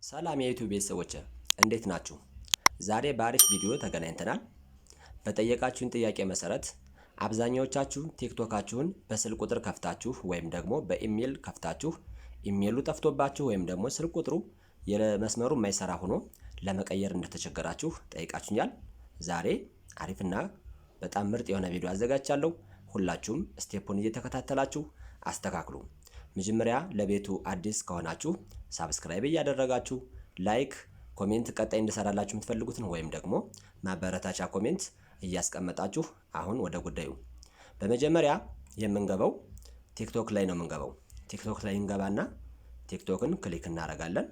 ሰላም የ YouTube ቤተሰቦች፣ እንዴት ናችሁ? ዛሬ በአሪፍ ቪዲዮ ተገናኝተናል። በጠየቃችሁን ጥያቄ መሰረት አብዛኛዎቻችሁ ቲክቶካችሁን በስልክ ቁጥር ከፍታችሁ ወይም ደግሞ በኢሜል ከፍታችሁ ኢሜሉ ጠፍቶባችሁ ወይም ደግሞ ስልክ ቁጥሩ የመስመሩ የማይሰራ ሆኖ ለመቀየር እንደተቸገራችሁ ጠይቃችሁኛል። ዛሬ አሪፍና በጣም ምርጥ የሆነ ቪዲዮ አዘጋጅቻለሁ። ሁላችሁም step ኡን እየተከታተላችሁ አስተካክሉ። መጀመሪያ ለቤቱ አዲስ ከሆናችሁ subscribe እያደረጋችሁ፣ like፣ comment፣ ቀጣይ እንድሰራላችሁ የምትፈልጉትን ወይም ደግሞ ማበረታቻ comment እያስቀመጣችሁ አሁን ወደ ጉዳዩ። በመጀመሪያ የምንገባው ቲክቶክ ላይ ነው የምንገባው። ቲክቶክ ላይ እንገባና ቲክቶክን click እናደርጋለን።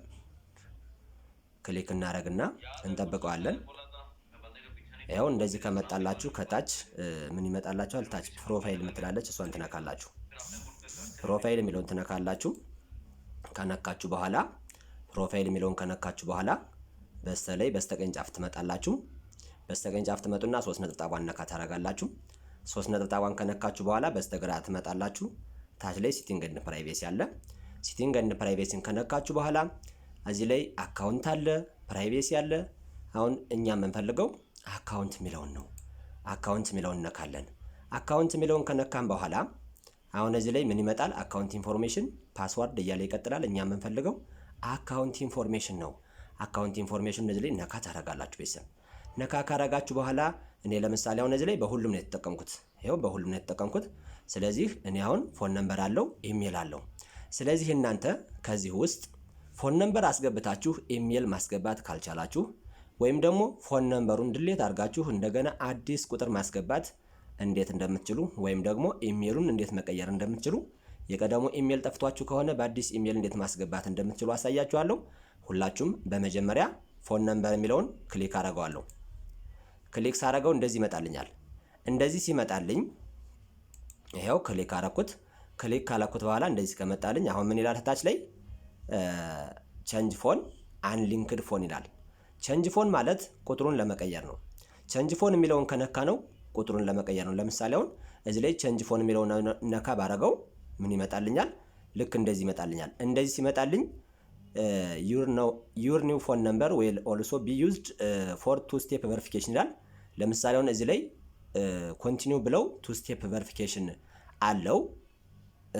Click እናደርግና እንጠብቀዋለን። ያው እንደዚህ ከመጣላችሁ ከታች ምን ይመጣላችኋል? ታች profile የምትላለች፣ እሷን ትነካላችሁ። Profile የሚለውን ትነካላችሁ። ከነካችሁ በኋላ፣ profile የሚለውን ከነካችሁ በኋላ በስተላይ በስተቀኝ ጫፍ ትመጣላችሁ። በስተቀኝ ጫፍ ትመጡና ሶስት ነጠብጣቧን ነካ ታደርጋላችሁ። ሶስት ነጠብጣቧን ከነካችሁ በኋላ በስተግራ ትመጣላችሁ። ታች ላይ setting and privacy አለ። Setting and privacy ን ከነካችሁ በኋላ እዚህ ላይ account አለ፣ privacy አለ። አሁን እኛ የምንፈልገው account የሚለውን ነው። Account የሚለውን እነካለን። Account የሚለውን ከነካን በኋላ አሁን እዚህ ላይ ምን ይመጣል? Account information፣ password እያለ ይቀጥላል። እኛ የምንፈልገው account information ነው። Account information እዚህ ላይ ነካ ታደርጋላችሁ። ቤተሰብ፣ ነካ ካረጋችሁ በኋላ እኔ ለምሳሌ አሁን እዚህ ላይ በሁሉም ነው የተጠቀምኩት። ይኸው በሁሉም ነው የተጠቀምኩት። ስለዚህ እኔ አሁን phone number አለው፣ ኢሜል አለው። ስለዚህ እናንተ ከዚህ ውስጥ phone number አስገብታችሁ ኢሜል ማስገባት ካልቻላችሁ ወይም ደግሞ phone number ኡን delete አድርጋችሁ እንደገና አዲስ ቁጥር ማስገባት እንዴት እንደምትችሉ ወይም ደግሞ ኢሜሉን እንዴት መቀየር እንደምትችሉ፣ የቀደሙ ኢሜል ጠፍቷችሁ ከሆነ በአዲስ ኢሜል እንዴት ማስገባት እንደምትችሉ አሳያችኋለሁ። ሁላችሁም በመጀመሪያ phone number የሚለውን click አደርገዋለሁ። Click ሳደርገው እንደዚህ ይመጣልኛል። እንደዚህ ሲመጣልኝ ይኸው click አረኩት። Click ካረኩት በኋላ እንደዚህ ከመጣልኝ አሁን ምን ይላል? ታች ላይ change phone፣ unlinked phone ይላል። Change phone ማለት ቁጥሩን ለመቀየር ነው። Change phone የሚለውን ከነካነው ቁጥሩን ለመቀየር ነው። ለምሳሌ አሁን እዚህ ላይ change phone የሚለውን ነካ ባረገው ምን ይመጣልኛል? ልክ እንደዚህ ይመጣልኛል። እንደዚህ ሲመጣልኝ "Your new phone number will also be used for two step verification" ይላል። ለምሳሌ አሁን እዚህ ላይ continue ብለው two step verification አለው።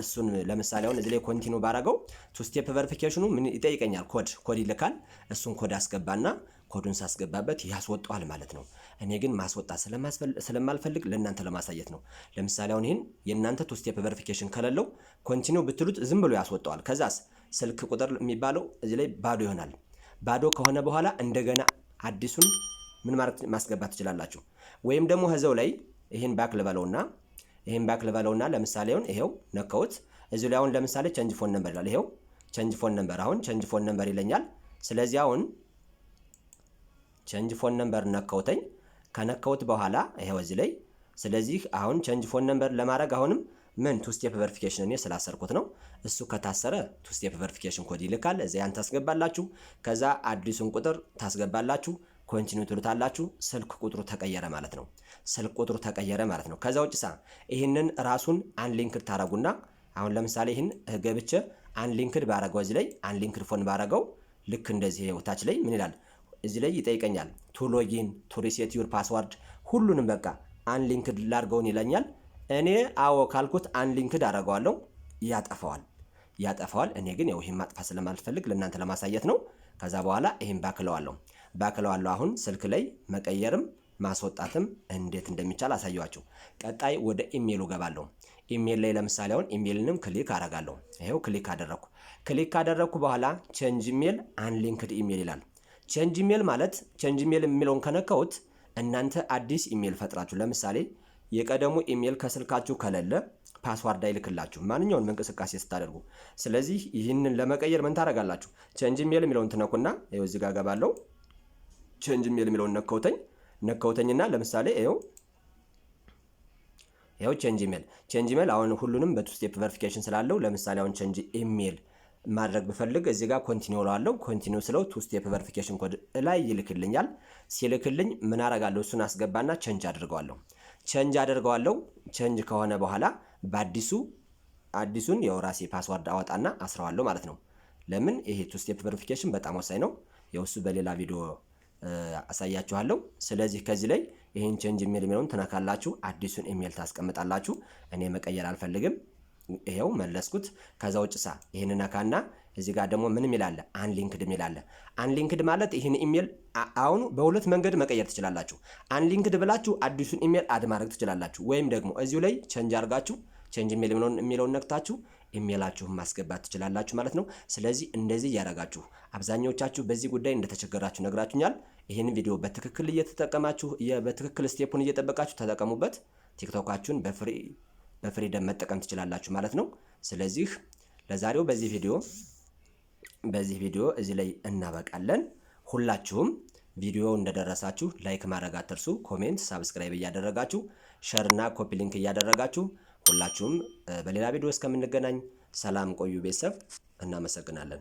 እሱን ለምሳሌ አሁን እዚህ ላይ continue ባረገው two step verification ኑ ምን ይጠይቀኛል? ኮድ ይልካል። እሱን ኮድ አስገባና ኮዱን ሳስገባበት ያስወጣዋል ማለት ነው። እኔ ግን ማስወጣት ስለማልፈልግ ለእናንተ ለማሳየት ነው። ለምሳሌ አሁን ይህን የእናንተ two step verification ከሌለው continue ብትሉት ዝም ብሎ ያስወጣዋል። ከዛስ ስልክ ቁጥር የሚባለው እዚህ ላይ ባዶ ይሆናል። ባዶ ከሆነ በኋላ እንደገና አዲሱን ምን ማስገባት ትችላላችሁ። ወይም ደግሞ እዛው ላይ ይህን back ልበለውና ለምሳሌ አሁን ይሄው ነካሁት። እዚሁ ላይ አሁን ለምሳሌ change phone number ይላል። ይሄው change phone number፣ አሁን change phone number ይለኛል። ስለዚህ አሁን change phone number ነካሁተኝ። ከነካሁት በኋላ ይሄው እዚህ ላይ፣ ስለዚህ አሁን change phone number ለማድረግ አሁንም ምን two step verification እኔ ስላሰርኩት ነው። እሱ ከታሰረ two step verification code ይልካል። እዚያ ያን ታስገባላችሁ። ከዛ አዲሱን ቁጥር ታስገባላችሁ። Continue ትሉታላችሁ። ስልክ ቁጥሩ ተቀየረ ማለት ነው። ስልክ ቁጥሩ ተቀየረ ማለት ነው። ከዛ ውጭ ሳ ይህንን ራሱን unlinked ታረጉና አሁን ለምሳሌ ይህን ገብቼ unlinked ባረገው፣ እዚህ ላይ unlinked phone ባረገው ልክ እንደዚህ ታች ላይ ምን ይላል? እዚህ ላይ ይጠይቀኛል። To login፣ to reset your password፣ ሁሉንም በቃ unlinked ላርገውን ይለኛል። እኔ አዎ ካልኩት unlinked አረገዋለሁ፣ ያጠፋዋል ያጠፋዋል። እኔ ግን ያው ይህን ማጥፋት ስለማልፈልግ ለእናንተ ለማሳየት ነው። ከዛ በኋላ ይህን back እለዋለሁ፣ back እለዋለሁ። አሁን ስልክ ላይ መቀየርም ማስወጣትም እንዴት እንደሚቻል አሳየኋችሁ። ቀጣይ ወደ ኢሜሉ ገባለሁ። ኢሜል ላይ ለምሳሌ አሁን ኢሜልንም click አረጋለሁ። ይኸው click አደረግኩ። Click ካደረግኩ በኋላ change email፣ unlinked email ይላል። Change email ማለት change email የሚለውን ከነካሁት እናንተ አዲስ ኢሜል ፈጥራችሁ፣ ለምሳሌ የቀደሙ ኢሜል ከስልካችሁ ከሌለ password አይልክላችሁ ማንኛውንም እንቅስቃሴ ስታደርጉ። ስለዚህ ይህንን ለመቀየር ምን ታደርጋላችሁ? Change email የሚለውን ትነኩና ይኸው እዚህ ጋር ገባለሁ። Change email የሚለውን ነካሁተኝ። ነካሁተኝና ለምሳሌ ይኸው change email፣ change email አሁን ሁሉንም በ two step verification ስላለው ለምሳሌ አሁን change email ማድረግ ብፈልግ እዚህ ጋር continue እለዋለሁ። Continue ስለው two step verification code ላይ ይልክልኛል። ሲልክልኝ ምን አረጋለሁ? እሱን አስገባና change አድርገዋለሁ። Change አደርገዋለሁ። Change ከሆነ በኋላ በአዲሱ አዲሱን የራሴ password አወጣና አስረዋለሁ ማለት ነው። ለምን? ይሄ two step verification በጣም ወሳኝ ነው። የውሱ በሌላ ቪዲዮ አሳያችኋለሁ። ስለዚህ ከዚህ ላይ ይህን change email የሚለውን ትነካላችሁ። አዲሱን ኢሜል ታስቀምጣላችሁ። እኔ መቀየር አልፈልግም። ይሄው መለስኩት። ከዛ ውጭ ሳ ይህን ነካና እዚህ ጋር ደግሞ ምን የሚል አለ? Unlinked የሚል አለ። Unlinked ማለት ይህን ኢሜል አሁን በሁለት መንገድ መቀየር ትችላላችሁ። Unlinked ብላችሁ አዲሱን email add ማድረግ ትችላላችሁ። ወይም ደግሞ እዚሁ ላይ change አድርጋችሁ change email የሚለውን ነክታችሁ ኢሜላችሁን ማስገባት ትችላላችሁ ማለት ነው። ስለዚህ እንደዚህ እያደረጋችሁ አብዛኛዎቻችሁ በዚህ ጉዳይ እንደተቸገራችሁ ነግራችሁኛል። ይህን ቪዲዮ በትክክል እየተጠቀማችሁ፣ በትክክል step ኡን እየጠበቃችሁ ተጠቀሙበት። ቲክቶካችሁን በ freedom መጠቀም ትችላላችሁ ማለት ነው። ስለዚህ ለዛሬው በዚህ ቪዲዮ እዚህ ላይ እናበቃለን። ሁላችሁም ቪዲዮ እንደደረሳችሁ like ማድረግ አትርሱ። Comment፣ subscribe እያደረጋችሁ፣ share እና copy link እያደረጋችሁ ሁላችሁም በሌላ ቪዲዮ እስከምንገናኝ ሰላም ቆዩ ቤተሰብ። እናመሰግናለን።